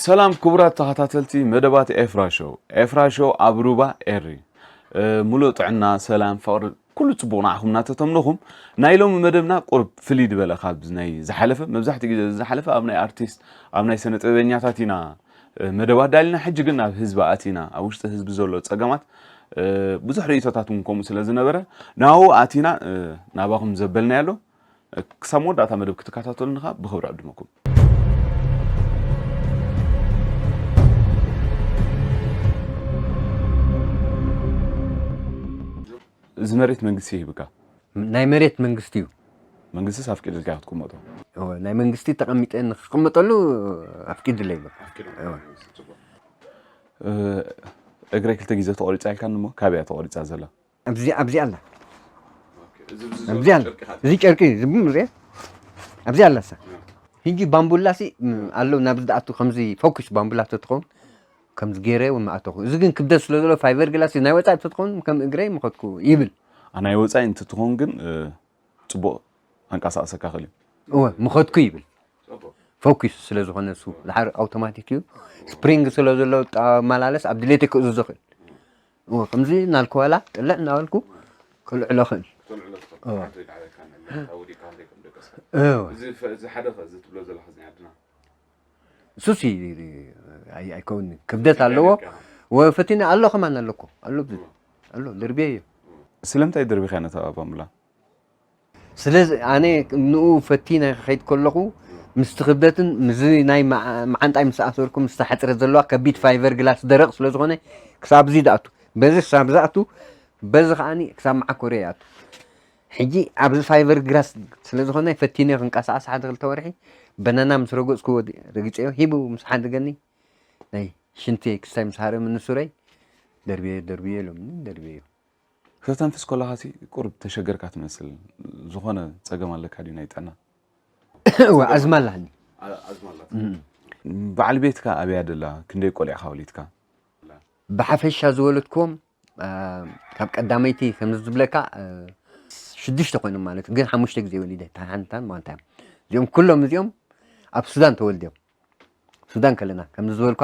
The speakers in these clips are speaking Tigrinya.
ሰላም ክቡራት ተኸታተልቲ መደባት ኤፍራ ሾው። ኤፍራ ሾው ኣብ ሩባ ኤሪ። እ፣ ሙሉእ ጥዕና፣ ሰላም፣ ፍቕሪ፣ ኩሉ ጽቡቕ ንዓኹም እናተተምነኹም፣ ናይ ሎሚ መደብና ቁሩብ ፍልይ ዝበለ ካብ ናይ ዝሓለፈ፣ መብዛሕትኡ ግዜ ዝሓለፈ ኣብ ናይ ኣርቲስት፣ ኣብ ናይ ስነ ጥበበኛታት ኢና፣ እ፣ መደብ ኣዳሊና። ሕጂ ግን ናብ ህዝቢ ኣቲና፣ ኣብ ውሽጢ ህዝቢ ዘሎ ጸገማት፣ እ፣ ብዙሕ ርእይቶታት እውን ከምኡ ስለ ዝነበረ፣ ናብኡ ኣቲና፣ እ፣ ናባኹም ዘበልናዮ ኣሎ። ክሳብ መወዳእታ መደብ ክትከታተሉኒ ከዓ ብኽብሪ ዕድመኩም። እዚ መሬት መንግስቲ ይህብካ? ናይ መሬት መንግስቲ እዩ። መንግስቲስ ኣፍቂድልካ ክትቅመጦ? እወ፣ ናይ መንግስቲ ተቐሚጠ ንክቕመጠሉ ኣፍቂድለይ በቃ። እወ። እ፣ እግረይ ክልተ ግዜ ተቖሪፃ ኢልካኒ እሞ ካበይ እያ ተቖሪፃ ዘላ? ኣብዚ፣ ኣብዚ ኣላ። ኣብዚ ኣላ። እዚ ጨርቂ፣ እዚ ቡን ርኤ። ኣብዚ ኣላ እሳ። ሕጂ ባምቡላ ሲ፣ ም፣ ኣሎ ናብዚ ዝኣቱ ከምዚ ፎኩስ ባምቡላ ተትኸውን ከምዚ ገይረ እውን ምኣተኹ። እዚ ግን ክብደት ስለ ዘሎ ፋይበር ግላስ ናይ ወጻኢ ተትኸውን ከም እግረይ ምኸድኩ ይብል። ኣ፣ ናይ ወጻኢ እንትትኸውን ግን፣ እ፣ ጽቡቕ ኣንቀሳቕሰካ ክእል እዩ። እወ፣ ምኸድኩ ይብል። ፎኩስ ስለ ዝኾነ እሱ ድሓር ኣውቶማቲክ እዩ። ስፕሪንግ ስለ ዘሎ ጠማላለስ ኣብ ድሌተይ ክእዝዞ ክእል። እወ፣ ከምዚ እናልኩ ዋላ ጥልዕ እናበልኩ ከልዕሎ ክእል። እወ። እወ። እዚ ፈ-፣ እዚ ሓደ ከ፣ እዚ ትብሎ ዘለኻ እዚ ናይ ዓድና? እሱሲ ኣይ-፣ ኣይከውንን። ክብደት ኣለዎ። ወፈቲነ ኣሎ ከማን ኣለኮ። ኣሎ ብዙ። እወ። ኣሎ፣ ደርብየ እዩ። ስለምንታይ ደርቢኻ ነታ ባምቡላ? ስለዚ ኣነ ንኡ ፈቲነ ክኸይድ ከለኹ ምስቲ ክብደትን ምስዚ ናይ መዓ-፣ መዓንጣይ ምስ ኣሰርኩ ምስቲ ሓጽረት ዘለዋ ከቢድ ፋይበር ግላስ ደረቕ ስለ ዝኾነ ክሳብ እዚ ዝኣቱ፣ በዚ ክሳብ ዝኣቱ፣ በዚ ከዓኒ ክሳብ መዓኮርየ ይኣቱ። ሕጂ ኣብዚ ፋይበር ግላስ ስለ ዝኾነ ፈቲነ ክንቀሳቐስ ሓደ ክልተ ወርሒ በናና ምስ ረገጽኩዎ ዲ-፣ ረጊጸዮ ሂቡ ምስ ሓደገኒ ናይ ሽንቲ ክስታይ ምስ ሃረምኒ ሱረይ ደርብየ፣ ደርብየ ኢሎምኒ ደርብየዮ። ከተንፍስ ከለኻሲ ቁሩብ ተሸገርካ ትመስል። ዝኾነ ጸገም ኣለካ ድዩ ናይ ጥዕና? እወ፣ ኣዝማ ኣላኒ። ኣ-፣ ኣዝማ ኣላትካ። እም። በዓል ቤትካ ኣበይ ኣደላ? ክንደይ ቆልዑ ኢኻ ወሊድካ? ብሓፈሻ ዝወለድክዎም፣ ኣ፣ ካብ ቀዳመይቲ ከም ዝብለካ፣ እ፣ ሽዱሽተ ኮይኖም ማለት እዩ። ግን ሓሙሽተ ግዜ ወሊደ፣ እታ ሓንታን ማንታን። እዚኦም ኩሎም እዚኦም ኣብ ሱዳን ተወልድዮም። ሱዳን ከለና፣ ከም ዝበልኳ፣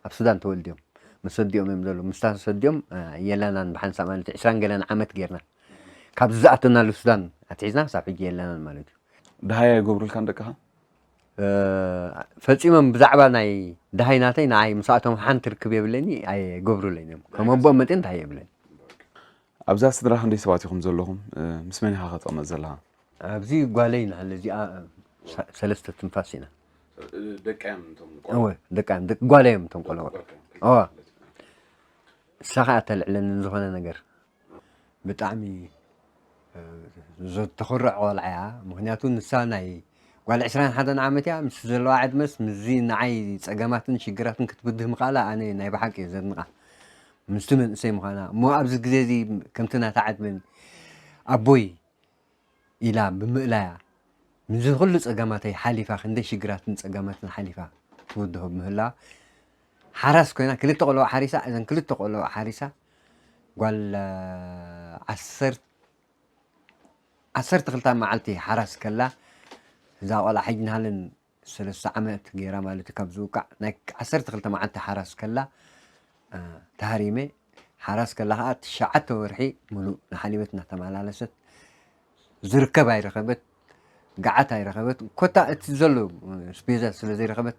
ኣብ ሱዳን ተወልድዮም። መሰዲኦም እዮም ዘለዉ። ምስታ ሰዲኦም፣ እ፣ የለናን ብሓንሳእ ማለት እዩ። ዕስራን ገለን ዓመት ጌርና። ካብ ዝኣተናሉ ሱዳን ኣትሒዝና ክሳብ ሕጂ የለናን ማለት እዩ። ደሃይ ኣይገብሩልካን ደቅኻ? እ፣ ፈጺሞም ብዛዕባ ናይ ደሃይ ናተይ ንዓይ ምስኣቶም ሓንቲ ርክብ የብለኒ፣ ኣይገብሩለይን እዮም። ከም ኣቦኦም መጠን ደሃይ የብለኒ። ኣብዛ ስድራ ክንደይ ሰባት ኢኹም ዘለኹም? እ፣ ምስ መን ኢኻ ከተቐመጥ ዘለኻ? ኣብዚ ጓለይ ኢና፣ እዚኣ፣ እ፣ ሰ-፣ ሰለስተ ትንፋስ ኢና። እ፣ ደቃ እዮም እቶም ቆልዑ? እወ፣ ደቃ እዮም፣ ደቂ ጓለይ እዮም እቶም ቆልዑ። ጓልካ እዮም። እወ። እሳ ኸኣ ተልዕለኒ ዝኾነ ነገር። ብጣዕሚ፣ እ፣ ዘተኹርዕ ቆልዓ እያ። ምኽንያቱ ንሳ ናይ ጓል ዕስራን ሓደን ዓመት እያ። ምስ ዘለዋ ዕድመስ ምስዚ ንዓይ ጸገማትን ሽግራትን ክትብድህ ምኽኣላ ኣነ ናይ ብሓቂ እየ ዘድንቓ። ምስቲ መንእሰይ ምዃና። እሞ ኣብዚ ግዜ እዚ ከምቲ ናታ ዕድመን ኣቦይ ኢላ ብምእላያ፣ ምስዚ ኩሉ ጸገማተይ ሓሊፋ፣ ክንደይ ሽግራትን ጸገማትን ሓሊፋ ትውድሆ ብምህላዋ፣ ሓራስ ኮይና ክልተ ቆልዑ ሓሪሳ፣ እዘን ክልተ ቆልዑ ሓሪሳ፣ ጓል፣ እ፣ ዓሰር-፣ ዓሰርተ ክልተ መዓልቲ ሓራስ ከላ፣ እዛ ቆልዓ ሕጂ ንሃለን ሰለስተ ዓመት ገይራ ማለት እዩ ካብ ዝውቃዕ፣ ናይ ዓሰርተ ክልተ መዓልቲ ሓራስ ከላ፣ እ፣ ተሃሪመ። ሓራስ ከላ ኸዓ ትሽዓተ ወርሒ ሙሉእ ንሓሊበት እናተመላለሰት ዝርከብ ኣይረኸበት፣ ገዓት ኣይረኸበት። ኮታ እቲ ዘሎ፣ እ፣ ስፔዛ ስለ ዘይረኸበት፣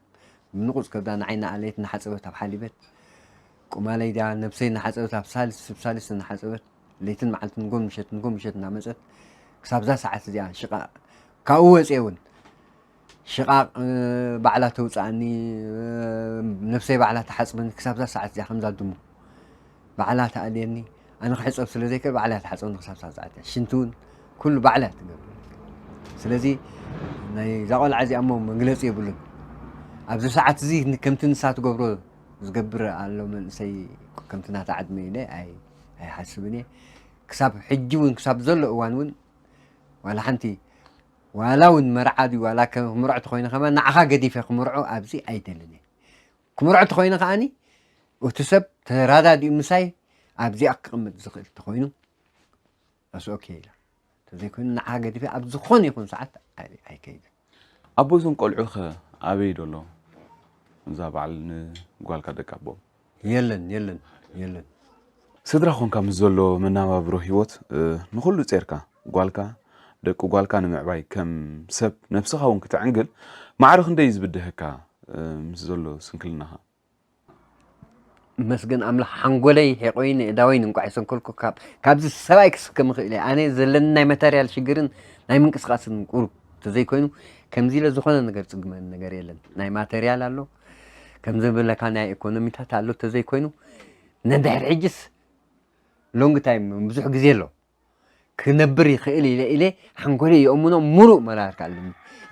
ብንቑጽ ከብዳ ንዓይ እናኣለየት እናሓጸበት ኣብ ሓሊበት፣ ቁማለይ ድያ ነብሰይ እናሓጸበት፣ ኣብ ሳልስ፣ ኣብ ሳልስ እናሓጸበት፣ ለይትን መዓልትን፣ ንጎን ምሸት፣ ንጎን ምሸት እናመጸት፣ ክሳብ እዛ ሰዓት እዚኣ ሽቓ-፣ ካብኡ ወጽየ እውን ሽቓቕ፣ እ፣ ባዕላ ተውጽኣኒ፣ እ፣ ነብሰይ ባዕላ ትሓጽበኒ፣ ክሳብ እዛ ሰዓት እዚኣ ከምዛ ድሙ ባዕላ ትኣልየኒ። ኣነ ክሕጸብ ስለ ዘይክእል ባዕላ እያ ትሓጽበኒ ክሳብ እዛ ሰዓት እዚኣ። ሽንቲ እውን ኩሉ ባዕላ እያ ትገብር። ስለዚ ናይ እዛ ቆልዓ እዚኣ እሞ መግለጺ የብሉን። ኣብዚ ሰዓት እዚ ን-፣ ከምቲ ንሳ ትገብሮ ዝገብር ኣሎ መንእሰይ ከምቲ ናታ ዕድመ ኢለ ኣይ-፣ ኣይሓስብን እየ። ክሳብ ሕጂ እውን ክሳብ ዘሎ እዋን እውን ዋላ ሓንቲ ዋላ እውን መርዓ ድዩ ዋላ ከም ክምርዖ ተኾይነ ከማን ንዓኻ ገዲፈ ክምርዖ ኣብዚ ኣይደልን እየ። ክምርዖ ተኾይነ ከዓኒ እቲ ሰብ ተራዳዲኡ ምሳይ ኣብዚኣ ክቕመጥ ዝኽእል ተኾይኑ ኣስ ኦኬ ኢላ። ተዘይኮይኑ ንዓኻ ገዲፈ ኣብ ዝኾነ ይኹን ሰዓት ኣይ-፣ ኣይከይድን። ኣቦ እዞም ቆልዑ ኸ ኣበይ ዶ ኣሎ? እዛ በዓል ንጓልካ ደቂ ኣቦ? የለን የለን የለን። ስድራ ኾንካ ምስ ዘሎ መናባብሮ ህይወት ንኹሉ ጼርካ፣ ጓልካ፣ ደቂ ጓልካ ንምዕባይ ከም ሰብ ነብስኻ እውን ክትዕንግል ማዕረ ክንደይ ዝብድሀካ? ምስ ዘሎ ስንክልናኻ? መስገን ኣምላኽ ሓንጎለይ ሄቆይን እዳወይን እንቋዕ ይሰንከልኩ። ካብዚ ሰብኣይ ክስከም ይኽእል እየ። ኣነ ዘለኒ ናይ ማተርያል ሽግርን ናይ ምንቅስቃስን ቁሩብ ተዘይኮይኑ ከምዚ ኢለ ዝኾነ ነገር ዝፅግመኒ ነገር የለን። ናይ ማተርያል ኣሎ፣ ከምዚ ብለካ ናይ ኢኮኖሚታት ኣሎ ተዘይኮይኑ፣ ነድሕር ሕጅስ ሎንግ ታይም ብዙሕ ግዜ ኣሎ ክነብር ይኽእል ኢለ ኢለ ሓንጎለ ይእምኖ። ሙሉእ መራርካ ኣለኒ።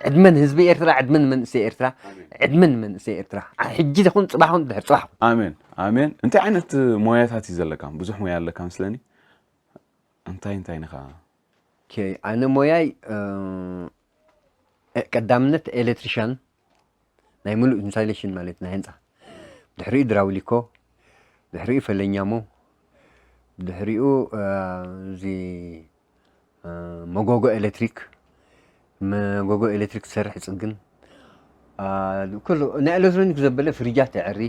ዕድመን ህዝቢ ኤርትራ፣ ዕድመን መንእሰይ ኤርትራ፣ ዕድመን መንእሰይ ኤርትራ። ሕጂ ይኹን ፅባሕ ይኹን ድሕር ፅባሕ ይኹን። ኣሜን ኣሜን። እንታይ ዓይነት ሞያታት እዩ ዘለካ? ብዙሕ ሞያ ኣለካ መስለኒ። እንታይ እንታይ ንኻ? ኣነ ሞያይ ቀዳምነት ኤሌክትሪሻን ናይ ሙሉእ ኢንስታሌሽን ማለት ናይ ህንፃ፣ ድሕሪኡ ድራውሊኮ፣ ድሕሪኡ ፈለኛሞ፣ ድሕሪኡ እዚ መጎጎ ኤሌክትሪክ፣ መጎጎ ኤሌክትሪክ ዝሰርሕ ይፅግን፣ ኩሉ ናይ ኤሌክትሮኒክ ዘበለ ፍሪጃት የዕሪ፣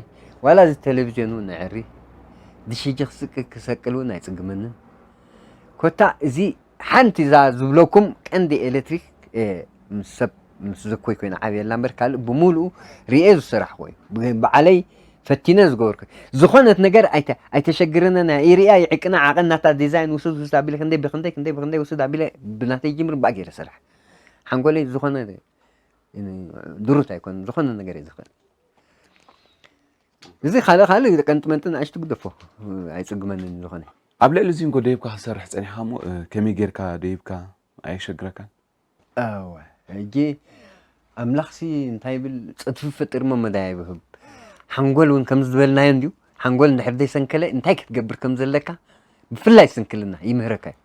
ዋላ እዚ ቴሌቪዥን እውን የዕሪ፣ ድሽጂ ክስቅል ክሰቅል እውን ኣይፅግመንን። ኮታ እዚ ሓንቲ እዛ ዝብለኩም ቀንዲ ኤሌክትሪክ ምስ ሰብ ምስ ዘኮይ ኮይነ ዓብየላ እምበር ካልእ ብምሉኡ ርኤ ዝሰራሕኩ እዩ። ብዓለይ ፈቲነ ዝገበርኩ ዝኾነት ነገር ኣይተ- ኣይተሸግረንን እያ። ይርያ ይዕቅና ዓቐን ናታ ዲዛይን ውስድ ውስድ ኣቢለ ክንደይ ብክንደይ ክንደይ ብክንደይ ውስድ ኣቢለ ብናተይ ጅምር ብኣ ገይረ ሰራሕ ሓንጎለይ ዝኾነ ድሩት ኣይኮነን። ዝኾነ ነገር እየ ዝኽእል። እዚ ካልእ ካልእ ቀንጥመንጥን ኣሽቱ ግደፎ ኣይፅግመንን ዝኾነ። ኣብ ልዕሊ እዚ እንኮ ደይብካ ክሰርሕ ፀኒሕካ እሞ ከመይ ጌርካ ደይብካ ኣየሸግረካን? እወ ሕጂ ኣምላኽሲ እንታይ ይብል? ፅድፊ ፈጢርሞ መዳይ ይብህብ። ሓንጎል እውን ከም ዝበልናዮ እንድዩ። ሓንጎል እንድሕር ዘይሰንከለ እንታይ ክትገብር ከም ዘለካ ብፍላይ ስንክልና ይምህረካ እዩ።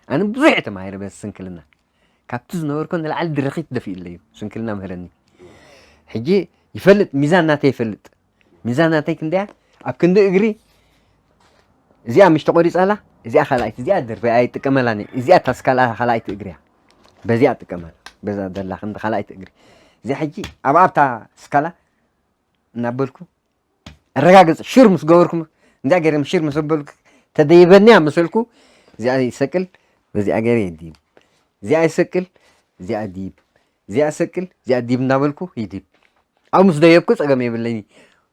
ኣነ ብዙሕ እየ ተማሂረ በዚ ስንክልና። ካብቲ ዝነበርኮ ንላዕሊ ድረኺት ደፊእለዩ። ስንክልና ምህረኒ። ሕጂ ይፈልጥ፣ ሚዛን ናተይ ይፈልጥ። ሚዛን ናተይ ክንደያ ኣብ ክንዲ እግሪ እዚኣ ምሽ ተቆሪፃላ፣ እዚኣ ካልኣይቲ፣ እዚኣ ደርበ ኣይጥቀመላን እየ። እዚኣ እታ ስካላ ካልኣይቲ እግሪያ። በዚኣ ጥቀመላ። በዛ ደላ ክንዲ ካልኣይቲ እግሪ። እዚኣ ሕጂ ኣብ ኣብታ ስካላ እናበልኩ ኣረጋግፅ ሽር ምስ ገበርኩም እንዲያ ገይረ ሽር ምስ በልኩ ተደይበኒያ መሰልኩ። እዚኣ ይሰቅል፣ በዚኣ ገይረ ይዲብ፣ እዚኣ ይሰቅል፣ እዚኣ ዲብ፣ እዚኣ ይሰቅል፣ እዚኣ ዲብ እናበልኩ ይዲብ። ኣብ ምስ ደየብኩ ፀገም የብለይ።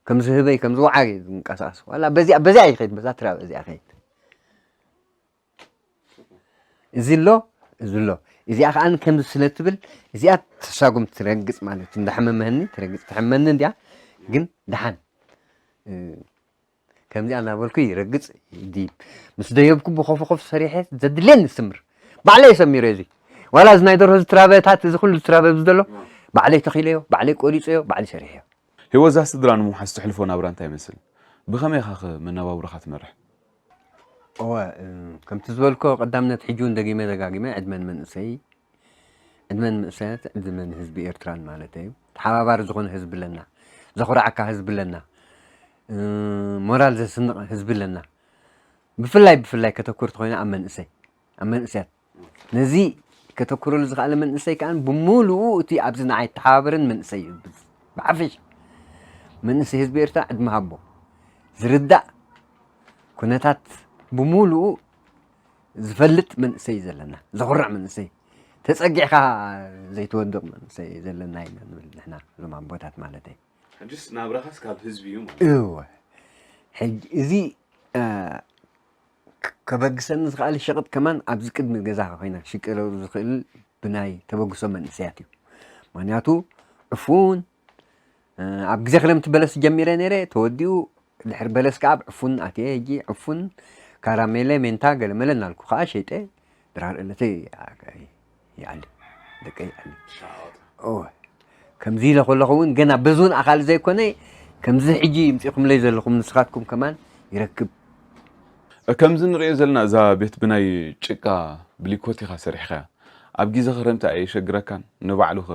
ከምዚ ህበይ ከምዚ ወዓግ ዝንቀሳቀስ ዋላ በዚኣ በዚኣ ይኸይድ፣ በዛ ትራብ እዚኣ ኸይድ። እዚ ኣሎ፣ እዚ ኣሎ። እዚኣ ከዓ ከምዚ ስለ ትብል እዚኣ ተሳጉም ትረግፅ ማለት እዩ። እንዳሓመመኒ ትረግፅ ትሕመኒ እንዲያ፣ ግን ደሓን ከምዚኣ እናበልኩ ይረግፅ ይዲብ። ምስ ደየብኩ ብኸፍኸፍ ሰሪሐ ዘድልየኒ ስምር ባዕለይ ሰሚረ። እዚ ዋላ እዚ ናይ ደርሆ ዝትራበታት እዚ ኩሉ ዝትራበ ኣብዚ ዘሎ ባዕለይ ተኺለዮ፣ ባዕለይ ቆሪፀዮ፣ ባዕለይ ሰሪሐዮ። ህይወት እዛ ስድራ ንምውሓስ ትሕልፎ ናብራ እንታይ ይመስል? ብኸመይ ኢኻ ኸ መነባብሮኻ ትመርሕ? እወ፣ ከምቲ ዝበልኮ ቀዳምነት ሕጂ እውን ደጊመ ደጋጊመ ዕድመን መንእሰይ፣ ዕድመን መንእሰያት ዕድመን ህዝቢ ኤርትራን ማለት እዩ። ተሓባባሪ ዝኾነ ህዝቢ ኣለና፣ ዘኹርዓካ ህዝቢ ኣለና፣ ሞራል ዘስንቕ ህዝቢ ኣለና። ብፍላይ ብፍላይ ከተኩር ተኾይነ ኣብ መንእሰይ ኣብ መንእሰያት ነዚ ከተኩረሉ ዝኽኣለ መንእሰይ ከኣ ብምሉኡ እቲ ኣብዚ ንዓይ ተሓባበረን መንእሰይ እዩ። ብሓፈሻ መንእሰይ ህዝቢ ኤርትራ ዕድመ ሃቦ ዝርዳእ ኩነታት ብምሉኡ ዝፈልጥ መንእሰይ እዩ ዘለና። ዘኹርዕ መንእሰይ ተጸጊዕካ ዘይትወድቕ መንእሰይ ዘለና ኢና ንብል ንሕና እዞም ኣቦታት ማለተይ። ሕጅስ ናብራኻስ ካብ ህዝቢ እዩ ማለት እዩ። እወ ሕጂ እዚ ከበግሰኒ ዝኽኣለ ሸቕጥ ከማን ኣብዚ ቅድሚ ገዛኻ ኮይና ክሽቅለሉ ዝኽእል ብናይ ተበግሶ መንእሰያት እዩ። ምክንያቱ ዕፉን ኣብ ግዜ ክረምቲ በለስ ጀሚረ ነይረ ተወዲኡ ድሕሪ በለስ ከዓ ኣብ ዕፉን ኣትየ ሕጂ ዕፉን ካራሜለ ሜንታ ገለመለ እናልኩ ከዓ ሸይጠ ድራር እለተይ ይኣሊ ደቀይ ይኣሊ። ከምዚ ኢለ ከለኹ እውን ገና በዚ እውን ኣኻሊ ዘይኮነ ከምዚ ሕጂ ይምፅእኩምለይ ዘለኹም ንስኻትኩም ከማን ይረክብ። ከምዚ ንሪኦ ዘለና እዛ ቤት ብናይ ጭቃ ብሊኮት ኢኻ ሰሪሕኻያ። ኣብ ግዜ ክረምቲ ኣየሸግረካን? ንባዕሉ ኸ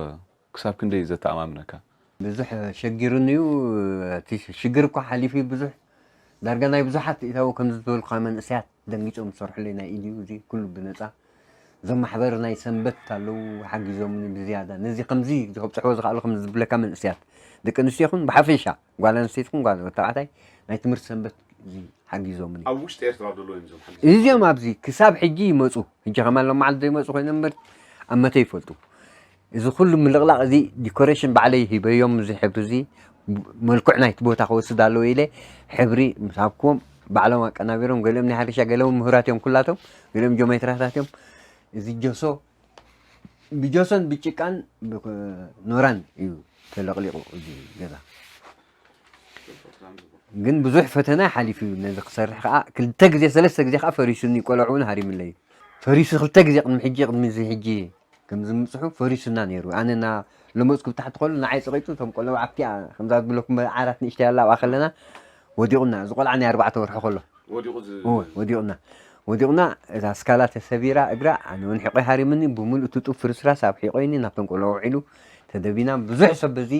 ክሳብ ክንደይ እዩ ዘተኣማምነካ? ብዙሕ ሸጊሩኒ እዩ። እቲ ሽግር እኳ ሓሊፉ እዩ ብዙሕ ዳርጋ ናይ ብዙሓት ኢታዊ ከምዚ ዝበልኩኻ መንእሰያት ደንጊፆም ዝሰርሑለይ ናይ ኢድ እዩ እዚ ኩሉ ብነፃ እዞም ማሕበር ናይ ሰንበት ኣለዉ ሓጊዞምኒ ብዝያዳ። ነዚ ከምዚ ከብፅሕዎ ዝኽኣሉ ከም ዝብለካ መንእሰያት፣ ደቂ ኣንስትዮ ይኹን ብሓፈሻ ጓል ኣንስተይቲ ይኹን ጓል ተባዕታይ ናይ ትምህርቲ ሰንበት እዚ ሓጊዞምኒ። ኣብ ውሽጢ ኤርትራ ዘለዉ እዮም እዞም ሓጊዞም። እዚኦም ኣብዚ ክሳብ ሕጂ ይመፁ። ሕጂ ከማን ሎም መዓልቲ ዘይመፁ ኮይኖም እምበር ኣብ መተ ይፈልጡ። እዚ ኩሉ ምልቕላቕ እዚ ዲኮሬሽን ባዕለይ ሂበዮም፣ እዚ ሕብሪ እዚ መልክዕ ናይቲ ቦታ ክወስድ ኣለዎ ኢለ ሕብሪ ምስ ሃብኩዎም ባዕሎም ኣቀናቢሮም፣ ገሊኦም ናይ ሕርሻ፣ ገሊኦም ምሁራት እዮም ኩላቶም፣ ገሊኦም ጆሜትራታት እዮም። እዚ ጀሶ ብጀሶን ብጭቃን ብኖራን እዩ ተለቕሊቑ እዚ ገዛ። ግን ብዙሕ ፈተና ሓሊፉ እዩ። ነዚ ክሰርሕ ከዓ ክልተ ግዜ ሰለስተ ግዜ ከዓ ፈሪሱኒ፣ ቆልዑ እውን ሃሪምለይ። ፈሪሱ ክልተ ግዜ ቅድሚ ሕጂ፣ ቅድሚ እዚ ሕጂ ከም ዝምፅሑ ፈሪሱና ነይሩ። ኣነ እና ለመፅኩ ብታሕቲ ከሎ ንዓይ ፀቂጡ፣ እቶም ቆልዑ ኣብቲኣ ከምዛ ዝብለኩም ዓራት ንእሽተይ ኣላ ኣብኣ ከለና ወዲቑና። እዚ ቆልዓ ናይ ኣርባዕተ ወርሒ ከሎ ወዲቑ ዝ- እወ፣ ወዲቑና። ወዲቑና፣ እዛ ስካላ ተሰቢራ እግራ፣ ኣነ እውን ሒቆይ ሃሪምኒ፣ ብምሉእ እቲ ጡብ ፍርስራስ ኣብ ሒቆይኒ ናብቶም ቆልዑ ውዒሉ ተደቢና። ብዙሕ ሰብ በዚ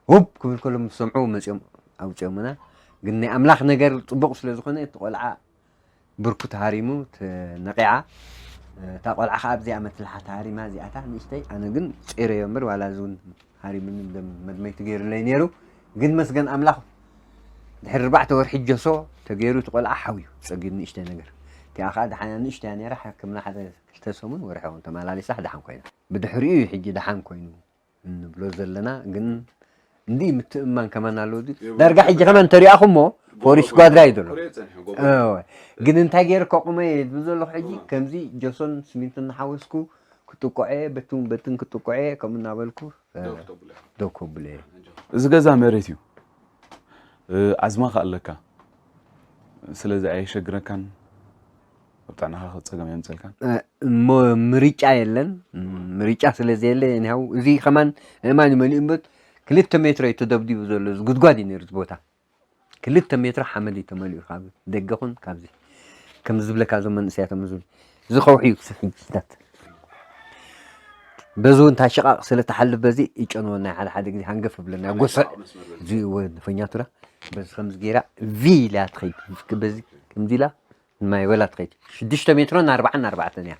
ውብ ክብል ከሎ ምስ ሰምዑ መፂኦም ኣውፂኦምና። ግን ናይ ኣምላኽ ነገር ፅቡቕ ስለ ዝኾነ እቲ ቆልዓ ብርኩ ተሃሪሙ፣ ተ- ነቒዓ። እታ ቆልዓ ከዓ ኣብዚኣ መትልሓ ተሃሪማ፣ እዚኣታ ንእሽተይ። ኣነ ግን ፂረዮ እምበር ዋላ እዚ እውን ሃሪምኒ፣ ደም መድመይቲ ገይሩለይ ነይሩ። ግን መስገን ኣምላኽ ድሕሪ ኣርባዕተ ወርሒ ጀሶ ተገይሩ እቲ ቆልዓ ሓውዩ ፀጊብ ንእሽተይ ነገር። እቲኣ ከዓ ደሓና ንእሽተያ ነይራ፣ ሕክምና ሓደ ክልተ ሰሙን ወርሒ እውን ተመላሊሳ ደሓን ኮይና። ብድሕሪኡ እዩ ሕጂ ደሓን ኮይኑ እንብሎ ዘለና። ግን እንዲ ምትእምማን ከማን ኣለዎ። እዚ ዳርጋ ሕጂ ከማን እንተሪኣኹሞ ፎሪስ ጓድራ እዩ ዘሎ። እወ። ግን እንታይ ገይረ ከቑመ እየ ዝብል ዘለኹ ሕጂ፣ ከምዚ ጀሶን ስሚንቶ እናሓወስኩ ክጥቆዐ፣ በትን በትን ክጥቆዐ ከምኡ እናበልኩ፣ እ፣ ደው ክተብሎ። ደው ከብሎ እየ። እዚ ገዛ መሬት እዩ። እ፣ ዓዝማ ከ ኣለካ። ስለዚ ኣየሸግረካን፣ ኣብ ጥዕናኻ ጸገም ኣየምጸልካን። እ፣ እሞ ምርጫ የለን። ምርጫ ስለ ዘየለ፣ ኒሃው እዚ ከማን እማን እዩ መሊኡ እምበር፣ ክልተ ሜትሮ እዩ ተደብዲቡ ዘሎ። እዚ ጉድጓድ እዩ ነይሩ፣ እዚ ቦታ ክልተ ሜትሮ ሓመድ እዩ ተመሊኡ፣ ካብ ደገ ኹን ካብዚ። ከም ዝብለካ፣ እዞም መንእሰያት እዮም ዝብሉ፣ እዚ ከውሒ እዩ ክስሕታት። በዚ እውን እታ ሽቓቕ ስለ ትሓልፍ፣ በዚ ይጨንወና ሓደ ሓደ ግዜ፣ ሃንገፍ ብለና፣ ጎስዕ። እዚ እወ፣ ፈኛቱራ በዚ ከምዚ ገይራ ቪ ኢላ ትኸይድ፣ በዚ ከምዚ ኢላ ማይ በላ ትኸይድ። ሽዱሽተ ሜትሮን ኣርባዓን ኣርባዕተን እያ።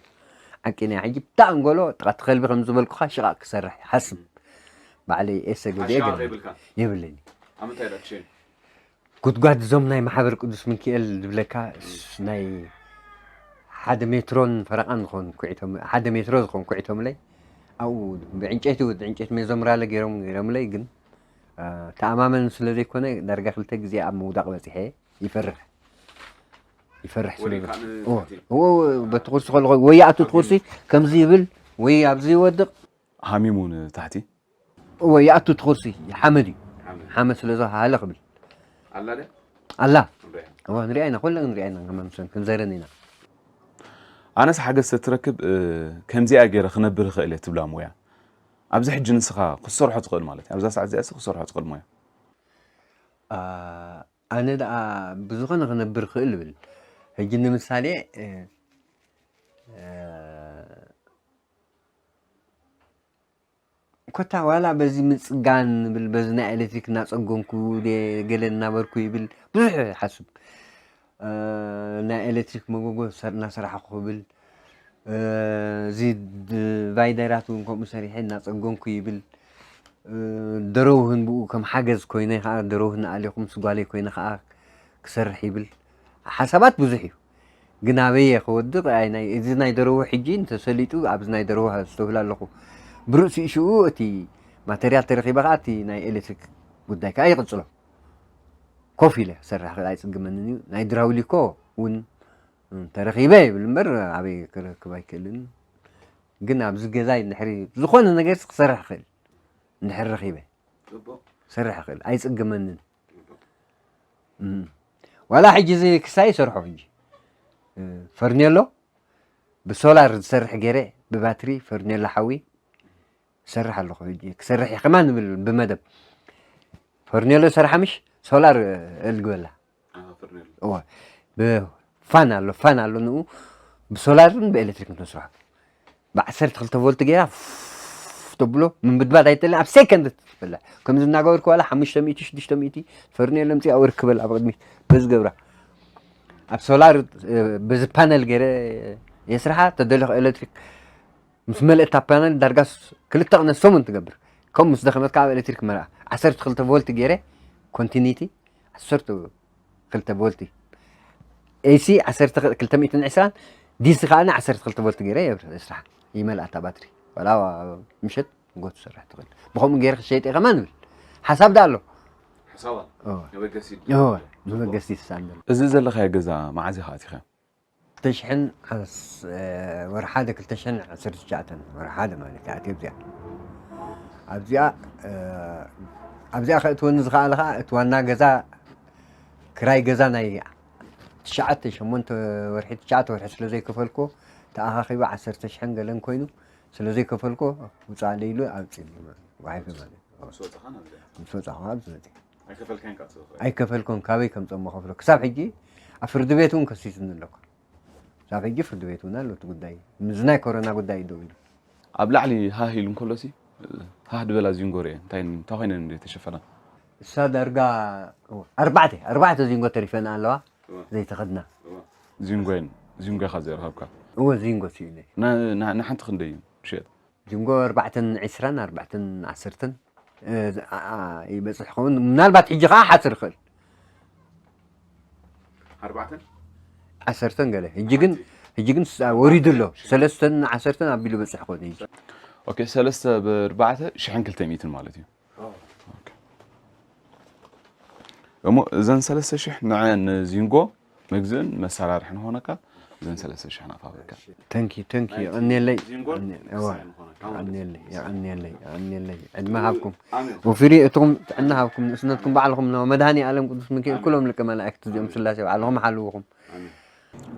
ዓቂና ሕጂ ብታ ኣንጎሎ፣ ጥቓ እቲ ከልቢ ከም ዝበልኩኻ ሽቓቕ ክሰርሕ ይሓስብ። ባዕለይ ኤሰ ገዚኤ ሓሻ ገለ ከይብልካ? የብለኒ። ኣብ ምንታይ ኢኻ ትሸይን? ጉድጓድ እዞም ናይ ማሕበር ቅዱስ ሚካኤል ዝብለካ፣ ስ-፣ ናይ ሓደ ሜትሮን ፈረቓን ዝኾን ኩዒቶም፣ ሓደ ሜትሮ ዝኾን ኩዒቶምለይ። ኣብኡ ብዕንጨይቲ፣ ውድ ዕንጨይቲ ሜዞምራለ ገይሮም፣ ገይሮምለይ፣ ግን፣ አ፣ ተኣማመን ስለ ዘይኮነ፣ ዳርጋ ክልተ ግዜ ኣብ ምውዳቕ በጺሐ። ይፈርሕ። ይፈርሕ ስለ ወዲቕካ ን-፣ እዎ፣ ታሕቲ? እዎ፣ እዎ፣ በቲ ኩርሲ ከለኹ ወይ ይኣቱ እቲ ኩርሲ፣ ከምዚ ይብል፣ ወይ ኣብዚ ይወድቕ። ሃሚሙ ንታሕቲ? እዎ፣ ይኣቱ እቲ ኩርሲ፣ ሓመድ እዩ። ሓመድ። ሓመድ ስለ ዝሃለ ክብል። ኣላ ድያ? ኣላ። ንሪኣ። እዎ፣ ንሪኣ ኢና፣ ኩለን ንሪኣ ኢና፣ ከማን ምሰን ክንዘረን ኢና። ኣነስ ሓገዝ ተትረክብ፣ እ፣ ከምዚኣ ገይረ ክነብር ይኽእል እየ ትብላ ሞያ። ኣብዚ ሕጂ ንስኻ ክትሰርሖ ትኽእል ማለት እዩ። ኣብዛ ሰዓት እዚኣ ሲ ክትሰርሖ ትኽእል ሞያ። አ፣ ኣነ ደኣ ብዝኾነ ክነብር ክእል እብል። ሕጂ ንምሳሌ፣ እ፣ እ፣ ኮታ ዋላ በዚ ምጽጋን ንብል፣ በዚ ናይ ኤሌክትሪክ እናጸገንኩ፣ ደ-፣ ገለ እናበርኩ ይብል፣ ብዙሕ ይሓስብ። እ፣ ናይ ኤሌክትሪክ መጎጎ ሰር-፣ እናሰራሕኩ ክብል፣ እ፣ እዚ ዲቫይደራት እውን ከምኡ ሰሪሐ እናጸገንኩ ይብል። እ፣ ደረውህን ብኡ ከም ሓገዝ ኮይነ ከኣ፣ ደረውህን ኣልኹ ምስ ጓለይ ኮይነ ከኣ ክሰርሕ ይብል። ሓሳባት ብዙሕ እዩ። ግን ኣበየ ክወድቕ? ኣይ፣ ናይ፣ እዚ ናይ ደረው ሕጂ እንተሰሊጡ፣ ኣብዚ ናይ ደረው ኣስተውህል ኣለኹ። ብርእሲ ሽኡ እቲ ማተርያል ተረኺበ ከኣ፣ እቲ ናይ ኤሌክትሪክ ጉዳይ ከኣ ይቕጽሎ። ኮፍ ኢለ ክሰርሕ ክእል ኣይጽግመንን እዩ። ናይ ድራውሊኮ እውን እንተረኺበ ይብል እምበር፣ ኣበይ ክረክብ ኣይክእልን። ግን ኣብዚ ገዛይ እንድሕሪ ዝኾነ ነገር ክሰርሕ ክእል፣ እንድሕሪ ረኺበ። ጽቡቕ። ክሰርሕ ክእል፣ ኣይጽግመንን። ጽቡቕ። እም። ዋላ ሕጂ እዚ ክሳይ ይሰርሖ ሕጂ። እ፣ ፈርኔሎ ብሶላር ዝሰርሕ ገይረ፣ ብባትሪ ፈርኔሎ ሓዊ ይሰርሕ ኣለኹ ሕጂ። ክሰርሕ እየ ከማን ንብል ብመደብ። ፈርኔሎ ሰርሓ ምሽ ሶላር እልግበላ። ኣሃ፣ ፈርኔሎ። እወ። ብፋን ኣሎ፣ ፋን ኣሎ ንኡ ብሶላርን ብኤሌክትሪክ ንስርሖ። ብ ዓሰርተ ክልተ ቮልት ገይራ ፍ-፣ ተብሎ ምንብድባድ ኣይትደልን፣ ኣብ ሴከንድ ትበልዕ። ከምዚ እናገበርኩ ዋላ ሓሙሽተ ሚእቲ፣ ሽዱሽተ ሚእቲ ፈርኔሎ ኣምጺኣ ወርክ በል ኣብ ቅድሚት በዚ ገብራ። ኣብ ሶላር፣ እ፣ በዚ ፓነል ገይረ የስርሓ። ተደለኹ ኤሌክትሪክ ምስ መለእታ ፓነል ዳርጋ ስ- ክልተ ቅነ ሰሙን ትገብር። ከም ምስ ደኸመት ከዓ ኣብ ኤሌክትሪክ መርኣ ዓሰርተ ክልተ ቮልት ገይረ ኮንቲኒቲ ዓሰርተ ክልተ ቮልት፣ ኤሲ ዓሰርተ ክልተ ሚእትን ዕስራን፣ ዲሲ ከዓ ዓሰርተ ክልተ ቮልት ገይረ የብር። የስርሓ። ይመልኣታ ባትሪ ዋላ ምሸት ንጎ ትሰርሕ ትኽእል። ብኸምኡ ገይረ ክሸይጥ እየ ከማን ንብል ሓሳብ ዳ ኣሎ። ሓሳባ እወ። መበገሲ እወ፣ መበገሲ ይሳንደል። እዚ ዘለኻዮ ገዛ መዓዝ ኢኻ ኣቲኻ? ክልተ ሽሕን ዓስ- ወርሒ ሓደ ክልተ ሽሕን ዓሰርተ ትሽዓተን ወርሒ ሓደ ማለት እዩ ኣትየ ኣብዚኣ ኣብዚኣ ኣብዚኣ ከእትወኒ ዝኸኣለ ከዓ እቲ ዋና ገዛ ክራይ ገዛ ናይ ትሽዓተ ሸሞንተ ወርሒ ትሽዓተ ወርሒ ስለ ዘይከፈልኩ ተኣኻኺቡ ዓሰርተ ሽሕን ገለን ኮይኑ ስለ ዘይከፈልኩ ውፃእ ኢሉ ኣውፅእኒ ማለት እዩ። ምስ ወፃኻ ናብዚ ምስ ወፃኹ ኣብዚ መፅእ ኣይከፈልካን ካብ ትኽእል ኣይከፈልኩን ካበይ ከም ፀሞ ከፍሎ ክሳብ ሕጂ ኣብ ፍርዲ ቤት እውን ከሲስኒ ኣለኩ። ክሳብ ሕጂ ፍርዲ ቤት እውን ኣሎ እቲ ጉዳይ። ምስ ናይ ኮሮና ጉዳይ እዩ ደው ኢሉ። ኣብ ላዕሊ ሃህ ኢሉ እንከሎሲ ሃህ ድበላ ዚንጎ ርኤ እንታይ እንታይ ኮይነን እንደ ተሸፈና? እሳ ዳርጋ ኣርባዕተ ኣርባዕተ ዚንጎ ተሪፈና ኣለዋ ዘይተኸድና። ዚንጎይን ዚንጎ ኢኻ ዘርሃብካ እወ ዚንጎ ስኢነ። ንሓንቲ ክንደይ እዩ ሽየጥ? ዚንጎ ኣርባዕተን ዕስራን ኣርባዕተን ዓሰርተን ይበፅሕ ኸውን። ምናልባት ሕጂ ከዓ ሓፅር ይኽእል ኣርባዕተን ዓሰርተን ገለ ሕጂ ግን ሕጂ ግን ስ- ወሪዱ ኣሎ። ሰለስተን ዓሰርተን ኣቢሉ በፅሕ ኾን እዩ። ኦኬ ሰለስተ ብኣርባዕተ ሽሕን ክልተ ሚእትን ማለት እዩ። ኦኬ። እሞ እዘን ሰለስተ ሽሕ ንዐ ንዚንጎ መግዝእን መሰራርሕን ሆነካ እዘን ሰለስተ ሽሕ ናፋብካ ተንኪ ተንኪ የቐንየለይ ዚንጎን የቐንየለይ መሳርሒ ምዃና ካብ ማለት የቐንየለይ የቐንየለይ የቐንየለይ ዕድመ ሃብኩም ኣሜን ወፊሪ እትኹም ጥዕና ሃብኩም ንእስነትኩም ባዕልኹም ነው መድሃኒ ኣለም ቅዱስ ሚካኤል ኩሎም ልቀ መላእክት እዚኦም ስላሴ ባዕልኹም ሓልውኹም ኣሜን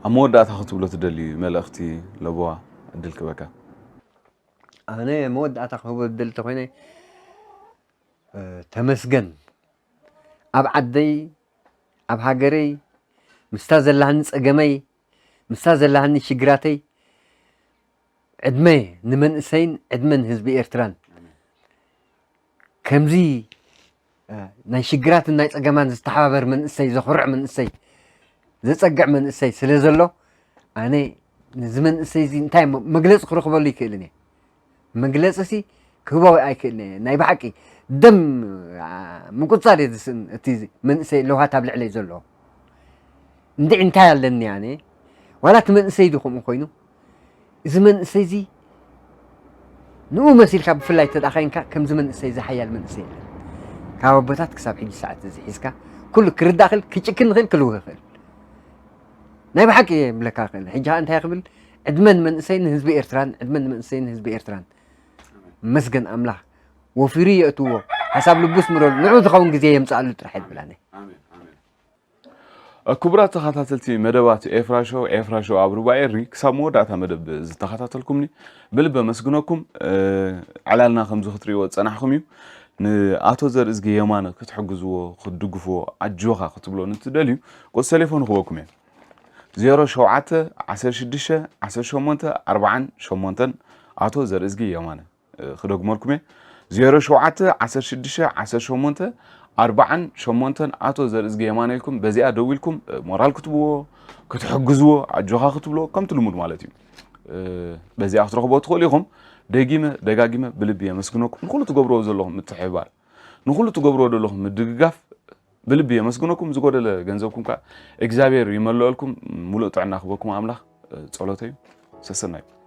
ኣብ መወዳእታ ክትብሎ ትደልዩ መልእኽቲ ለቦዋ ዕድል ክበካ ኣነ መወዳእታ ክህቦ ዝደሊ ተኮይነ እ፣ ተመስገን ኣብ ዓደይ ኣብ ሃገረይ ምስታ ዘላሃኒ ፀገመይ ምስታ ዘላሃኒ ሽግራተይ ዕድመ ንመንእሰይን ዕድመ ንህዝቢ ኤርትራን ከምዚ እ፣ ናይ ሽግራትን ናይ ፀገማን ዝተሓባበር መንእሰይ ዘኹርዕ መንእሰይ ዘፀግዕ መንእሰይ ስለ ዘሎ ኣነ ነዚ መንእሰይ እዚ እንታይ እሞ መግለፂ ክረኽበሉ ይክእልን እየ መግለፂ ሲ ክህቦ ኣይክእልን እየ ናይ ብሓቂ ደም አ፣ ምቁፃር እየ ዝስእን እቲ መንእሰይ ለውሃት ኣብ ልዕለይ ዘሎ እንድዒ እንታይ ኣለኒ ኣነ ዋላ እቲ መንእሰይ ዲ ከምኡ ኮይኑ እዚ መንእሰይ እዚ ንኡ መሲልካ ብፍላይ ተዳኸይንካ ከምዚ መንእሰይ እዚ ሓያል መንእሰይ የለን ካብ ኣቦታት ክሳብ ሕጂ ሰዓት እዚ ሒዝካ ኩሉ ክርዳእ ክእል ክጭክን ንክእል ክልውህ ክእል ናይ ብሓቂ እየ ብለካ ክእል ሕጂ ከዓ እንታይ ክብል ዕድመ ንመንእሰይ ንህዝቢ ኤርትራን ዕድመ ንመንእሰይ ንህዝቢ ኤርትራን መስገን ኣምላኽ ወፊሩ የእትዎ ሓሳብ ልቡስ ምረሉ ንዑ ዝኸውን ግዜ የምፅኣሉ ጥራሕ ይብላኒ ኣሜን ኣሜን ክቡራት ተኸታተልቲ መደባት ኤፍራ ሾው ኤፍራ ሾው ኣብ ሩባ ኤሪ ክሳብ መወዳእታ መደብ ዝተኸታተልኩምኒ ብልቢ ኣመስግነኩም ዕላልና ከምዚ ክትሪእዎ ዝፀናሕኩም እዩ ንኣቶ ዘርእዝጊ የማነ ክትሕግዝዎ ክትድግፍዎ ኣጆኻ ክትብሎ ንትደልዩ ቁፅሪ ቴሌፎን ክበኩም እየ ዜሮ ሸውዓተ ዓሰርተ ሽዱሽተ ዓሰርተ ሸሞንተ ኣርባዓን ሸሞንተን ኣቶ ዘርእዝጊ የማነ ክደግመልኩም እየ ዜሮ ሸውዓተ ዓሰርተ ሽዱሽተ ዓሰርተ ሸሞንተ ኣርባዓን ሸሞንተን ኣቶ ዘርእዝጊ የማነ ኢልኩም በዚኣ ደዊልኩም ሞራል ክትብዎ ክትሕግዝዎ ኣጆኻ ክትብሎ ከምቲ ልሙድ ማለት እዩ በዚኣ ክትረኽቦ ትኽእሉ ኢኹም ደጊመ ደጋጊመ ብልቢ የመስግነኩም ንኩሉ ትገብርዎ ዘለኹም ምትሕብባር ንኩሉ ትገብርዎ ዘለኹም ምድግጋፍ ብልቢ የመስግነኩም ዝጎደለ ገንዘብኩም ከዓ እግዚኣብሔር ይመልአልኩም ሙሉእ ጥዕና ክበኩም ኣምላኽ ፀሎተዩ ሰሰናዩ